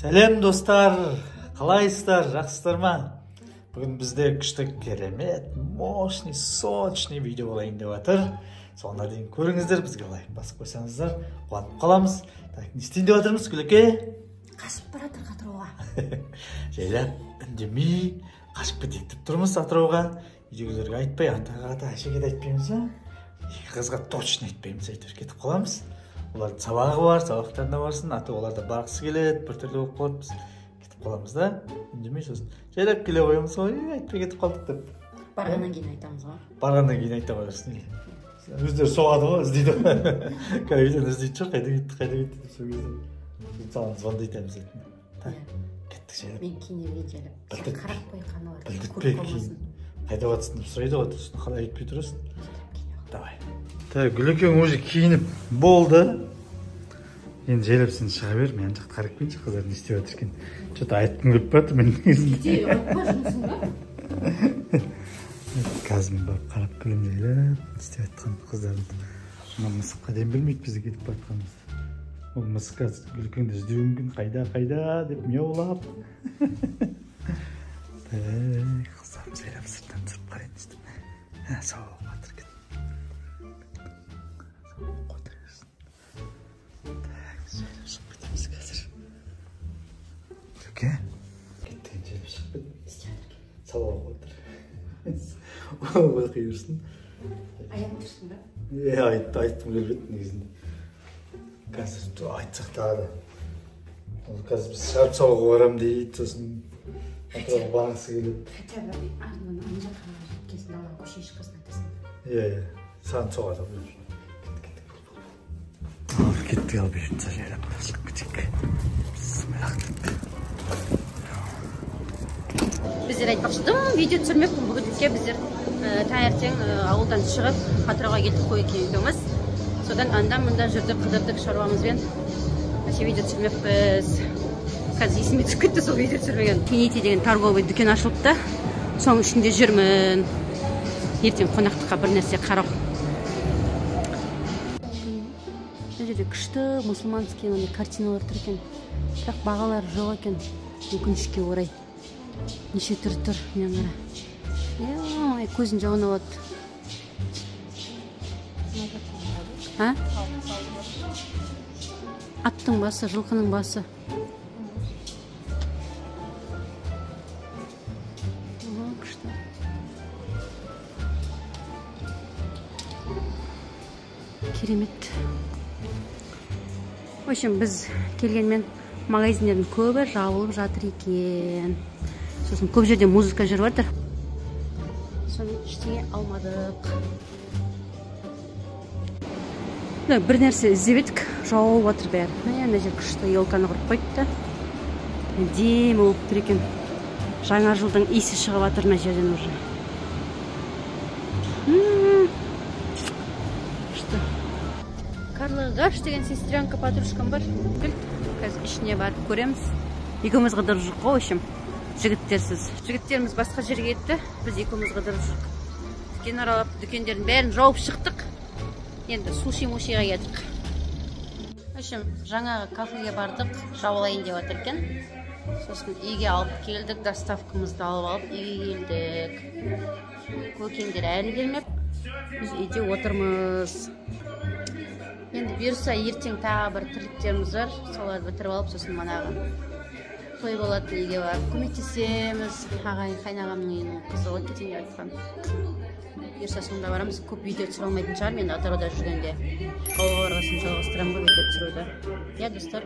Сәлем достар, қалайсыздар, жақсысыздар ма? Бүгін бізде күшті, керемет, мощный, сочный видео болайын деп жатыр. Соңына дейін көріңіздер, бізге лайк басып қойсаңыздар, қуанып қаламыз. Так, не істейін деп жатырмыз, Гүлеке? Қашып бара жатыр Атырауға. Жайлап, үндемей, қашып кетейік деп тұрмыз Атырауға. Үйдегілерге айтпай, атаға да, әжеге де айтпаймыз, а? Екі қызға точно айтпаймыз, әйтеуір кетіп қаламыз. Олардың сабағы бар, сабақтарына барсын, а то олар да барғысы келеді, біртүрлі болып қалады, біз кетіп қаламыз да, үндемей сосын жайлап келе қоямыз ғой, айтпай кетіп қалдық деп. Барғаннан кейін айтамыз ғой. Барғаннан кейін айта қоярсың. Өздері соғады ғой, іздейді ғой. Үйден іздейтін шығар, қайда кетті, қайда кетті деп сол кезде. Саған звондайды обязательно. Так, кеттік жайлап. Мен киіне жайлап. Сен қарап қой, қаналар. Білдіртпе кейін. Қайда барсың деп сұрайды ғой, сосын қалай айтпай тұрасың. Давай. Так, Гүлекең уже киініп болды. Енді жайлап сен шыға бер, мен ана жақта қарап келейінші, қыздар не істеп жатыр екен. Что-то айтқым келіп барады мен негізінде. Айтпа, ба? Қазір мен барып қарап келемін жайлап, не істеп жатқанын қыздардың. Мына мысыққа дейін білмейді бізді кетіп бара жатқанымызды. Ол мысық қазір Гүлекеңді іздеуі мүмкін, қайда, қайда деп мияулап. Так, қыздарым жайлап сырттан түсіріп қарайын дестім. Сау жатыр екен. Шығып кетеміз қазір. Гүлеке, кеттік, енді шығып кет. Сабақ оқып отыр. Оқи берсін. Аяп тұрсың ба? Е, айтқым келіп еді негізінде. Қазір айтсақ тағы да. Ол қазір біз шығарып салуға барамын дейді, сосын Атырауға барғысы келеді. Хотя бы ана жаққа жеткесін, далаға көшеге шыққасын айтасың. Иә, иә. Саған соғады. Ал кеттік, ал бұйыртса жайлап шығып кетейік. Бісміллах деп. Біздер айтпақшы, дым видео түсірмеппін бүгінге. Біздер таңертең ауылдан шығып Атырауға келдік қой екеуміз. Содан анда мында жүрдік, қыдырдық шаруамызбен. Вообще видео түсірмеппіз. Қазір есіме түсіп кетті сол видео түсірмеген. Кенете деген торговый дүкен ашылыпты. Соның ішінде жүрмін. Ертең қонақтыққа бір нәрсе қарау. Бұл жерде күшті мұсылманский мынандай картиналар тұр екен. Бірақ бағалары жоқ екен, өкінішке орай. Неше түрі тұр, мына қара. Ой, көзін жауын алады. А? Аттың басы, жылқының басы. Күшті. Керемет. В общем, біз келгенмен магазиндердің көбі жабылып жатыр екен. Сосын көп жерде музыка жүріп жатыр. Соны ештеңе алмадық. Бір нәрсе іздеп едік, жауып жатыр бәрі. Мына жер күшті елканы құрып қойыпты. Әдемі болып тұр екен. Жаңа жылдың иісі шығып жатыр мына жерден уже. Күшті. Карлығаш деген сестренка, подружкам бар. Кілт. Қазір ішіне барып көреміз. Екеуміз қыдырып жүрік қой, в общем. Жігіттерсіз. Жігіттеріміз басқа жерге кетті. Біз екеуміз қыдырып жүрік. Дүкен аралап, дүкендердің бәрін жауып шықтық. Енді суши-мушиға келдік. В общем, жаңағы кафеге бардық, жабылайын деп жатыр екен. Сосын үйге алып келдік, доставкамызды алып үйге келдік. Көкеңдер әлі келмеп. Біз үйде отырмыз. Енді бұйырса ертең тағы бір тірліктеріміз бар, соларды бітіріп алып, сосын манағы той болатын үйге барып көмектесеміз. Ағайын қайнағамның үйінің қызы ғой кетейін деп жатқан. Бұйырса сонда барамыз. Көп видео түсіре алмайтын шығармын енді Атырауда жүргенде. Ауылға барған соң жалғастырамын ғой видео түсіруді. Иә, достар.